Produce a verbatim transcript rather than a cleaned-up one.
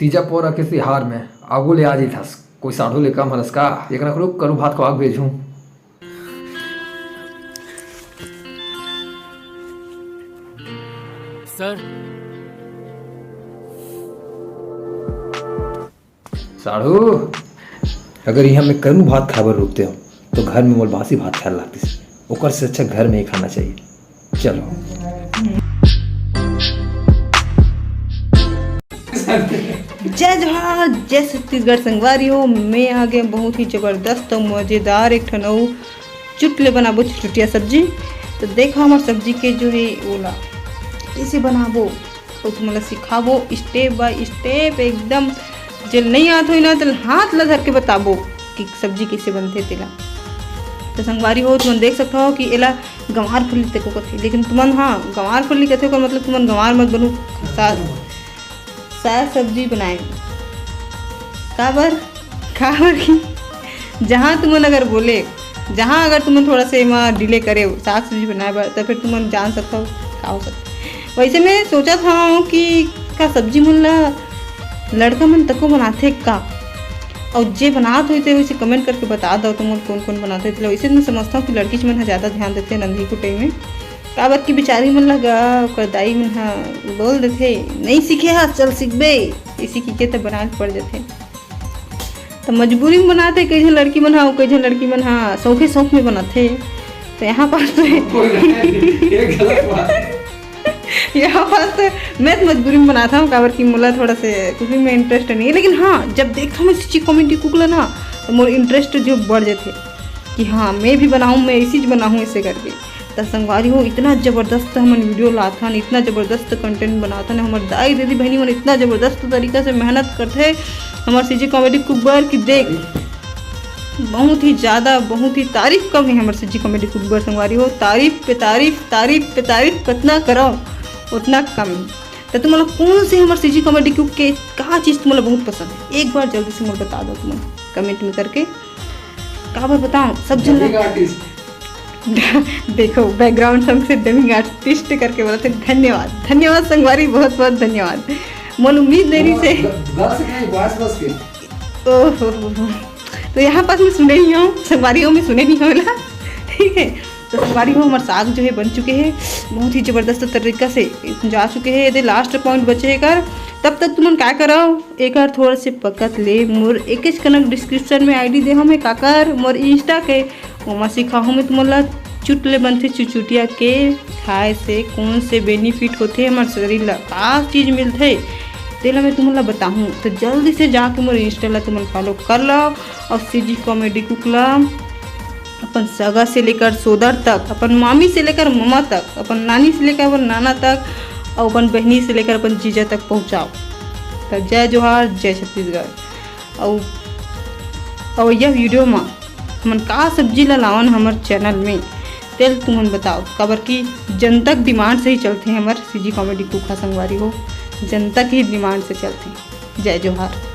तीजा पोरा के तिहार में आगू ले आ जइथस, कोई साढ़ू ले कम हरस का? एकरा करू करू भात खवा के भेजहूँ। सर। साढ़ू, अगर इहाँ मैं करू भात खाए बर रुकते हो, तो घर में मोला बासी भात खाए लागतिस। ओकर से अच्छा घर में ही खाना चाहिए। चलो। जय जोहार, जय छत्तीसगढ़ संगवारी हो। मैं आ गए बहुत ही जबरदस्त और मजेदार एक ठन अउ चुटले बनाबो चुटचुटिया सब्जी। तो देखो हमार सब्जी के जो है ओला कैसे बनाबो, तो तुमन ला सिखाबो step by step एकदम। जेल नहीं आत होई ना, तेल हाथ ला धर के बताबो कि सब्जी कैसे बनथे तेला। तो संगवारी हो, तुमन देख सकत हो कि एला गंवार फली तको कथे, लेकिन तुमन, हाँ, गंवार फली कथे, ओकर मतलब तुमन गंवार मत बनू, साग, साग सब्जी बनाए। काबर? काबर कि जहाँ तुमन अगर बोले, जहाँ अगर तुमन थोड़ा से एमा delay करे साग सब्जी बनाए बर, तो फिर तुमन जान सकत हो का हो सकता। वैसे मैं सोचत हूँ कि का सब्जी मन ला लड़का मन तको बनाथे का, और जे बनात होई ते वैसे comment करके बता दो तुमन कौन कौन बनाथे। तो वैसे मैं समझता हूँ कि लड़की मन ह ज़्यादा ध्यान देथे रंधई कुटई में, काबर कि बिचारी मन ला गा ओकर दाई मन ह बोल देथे, "नहीं सीखे हस, चल सीखबे।" इसी की के त बनाए ल पड़ जाथे। तो मजबूरी में बनाथे, कई झन लड़की मन ह, कई झन लड़की मन ह शौके शौक में बनाथे। तो यहाँ पास तो ये गलत बात है। यहाँ पास तो मैं तो मजबूरी में बनाता हूँ, काबर कि मोला थोड़ा से cooking में interest नहीं है। लेकिन हाँ, जब देखता हूँ मैं CG Comedy Cook ला ना, तो मोर interest जो बढ़ जाथे कि हाँ, मैं भी बनाऊँ, मैं ऐसी चीज बनाऊँ, ऐसे करके। त संगवारी हो, इतना जबरदस्त हमन video लाथन, इतना जबरदस्त content बनाथन, हमर दाई दीदी बहनी मन इतना जबरदस्त तरीका से मेहनत करथे हमर CG Comedy Cook बर कि देख, बहुत ही ज़्यादा, बहुत ही तारीफ कम है हमर CG Comedy Cook बर संगवारी हो। तारीफ पे तारीफ, तारीफ पे तारीफ, कितना करो उतना कम है। तो तुमन ला कौन से हमर CG Comedy Cook के का चीज़ तुमन ला बहुत पसंद है, एक बार जल्दी से मोला बता दो तुमन comment में करके। काबर बताओ, सब झन ला dubbing artist। देखो, background song से dubbing artist करके बोला थे। धन्यवाद, धन्यवाद संगवारी, बहुत बहुत धन्यवाद। मोला उम्मीद नहीं रही से। द-, दस के, बस, बस के। ओहो हो हो। तो यहाँ पास मैं सुने नहीं हूँ, संगवारी हो, मैं सुने नहीं हूँ ला। ठीक है, तो संगवारी हो, हमार साग जो है बन चुके हैं, बहुत ही जबरदस्त तरीका से जा चुके हैं। यदि last point बचे है कर, तब तक तुमन का करो, एकर थोड़ा से पकत ले। मोर एकेच कनक description में ID दे हमें काकर, मोर Insta के, ओमा सिखाहूँ मैं तुमन ला चुटले बनथे चुचुटिया के खाए से कौन से benefit होथे, हमर शरीर ला का चीज मिलथे, तेला मैं तुमन ला बताहूँ। तो जल्दी से जाके मोर Insta ला तुमन follow कर लो और CG Comedy Cook ला अपन सगा से लेकर सोदर तक, अपन मामी से लेकर ममा तक, अपन नानी से लेकर अपन नाना तक, और अपन बहनी से लेकर अपन जीजा तक पहुँचाओ। तो जय जोहार, जय छत्तीसगढ़। और, और यह video मा हमन का सब्जी ला लावन हमर channel में, तेल तुमन बताओ, काबर कि जनता के demand से ही चलथे हमर CG Comedy Cook हा संगवारी हो, जनता के ही demand से चलथे। जय जोहार।